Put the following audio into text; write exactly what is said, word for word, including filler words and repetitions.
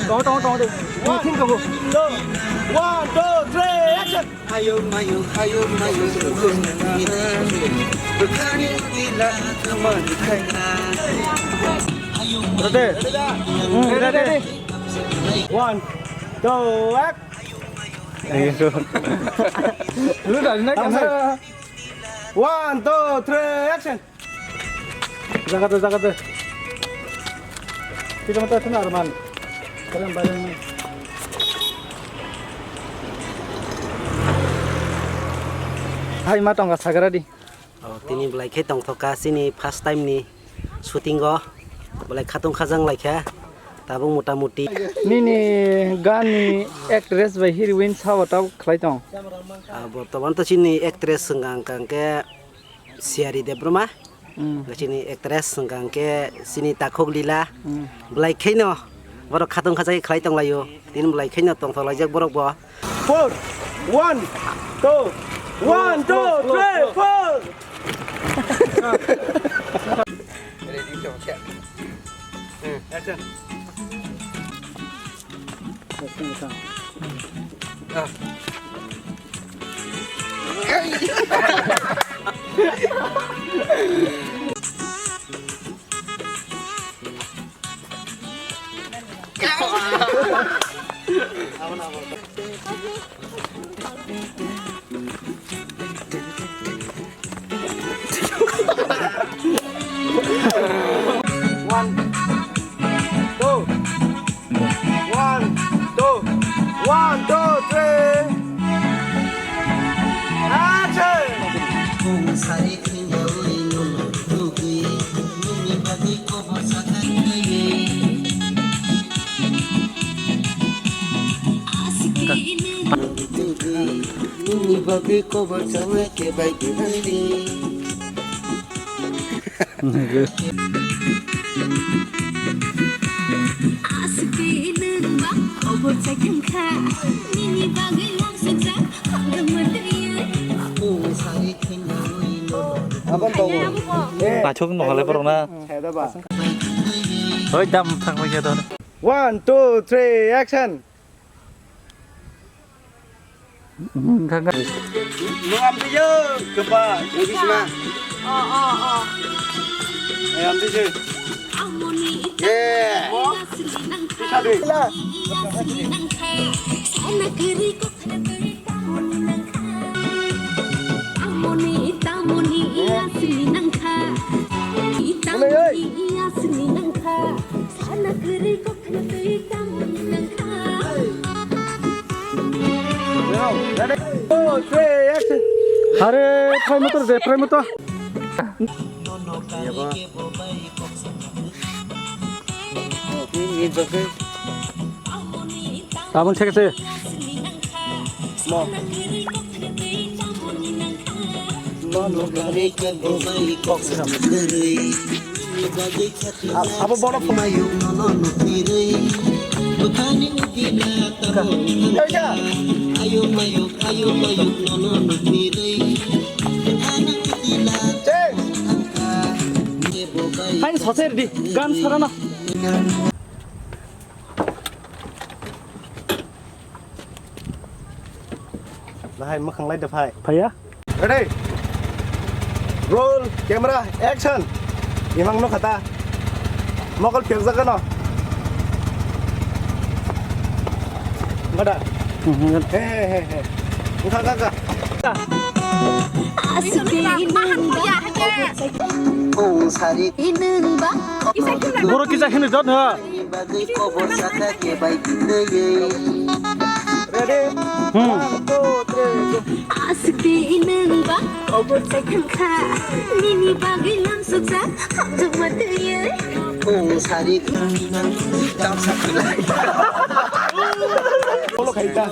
Tongo, tongo, tongo de. One, two, three, action. Hayo mayo, hayo mayo, bwkhani dila thumani khaina. Ready? Hmm, ready, ready. One, two, act. Lu dari naik kan? One, two, three, action. Jaga de, jaga de. Kita mata kena Arman. Kalian bayang ni. Hai ma tongka sagra di. Oh, tini belai khe tongthokha chini first time ni shooting o. Belai khatung khajang laikha. Tabuk mota moti. Nini gan ni actress bai heroine sabo tabuk khlai tong. Ah, bortoman to chini actress hwnkha hwnkha khe Siyari Debbarma. Hmm. Chini actress hwnkha hwnkhe chini Takhuk Lila. Hmm. Belai kheno borok khatung khajagwi khlai tonglaio. Tini belai kheno tongthok laijak borok bo. Four, one, two, one, two, three, four. Ready to action. Hmm, action. One, two, one, two, one, two, three. Action! Nini bagwi kobor chana kebai kebai. Aswkhe nwng ba kobor chai thangkha, nini bagwi lamsukjak hamjakma twiwi. Abang tahu. Achuk no hale borok na. Hoi dam thang bai khe to. One, two, three, action. Nwng amtwi yo, kwpa, nwng bisma. Oh, oh, oh. Eh, amtwi yo. Yeah. Mo? Sadwi. Tamoni, tamoni, iya sini nangkha. Tamoni, iya sini nangkha. Sana kwrwi kok. Hare, phai motor de, phai motor. Tabon seke se. Mo. Abo bono phunai. Hain sose di gan sarana. Lahai mwkhang lai de phai. Phaiya? Ready? Roll, camera, action. Imang no khata. Mokol phirjak no. Ngada. Mhm. He, he, he, he. Ngka, ngka, ngka. Aswk khe nwng ba. Borok kisa hino jot ha. Bagwi kobor sakha kebai twiwi. Ready? Hmm. One, two, three, go. Aswk khe nwng ba kobor sai thangkha, nini bagwi lamsukjak hamjakma twiwi. Kung sari nang tamsa khulai. Follow khai ta.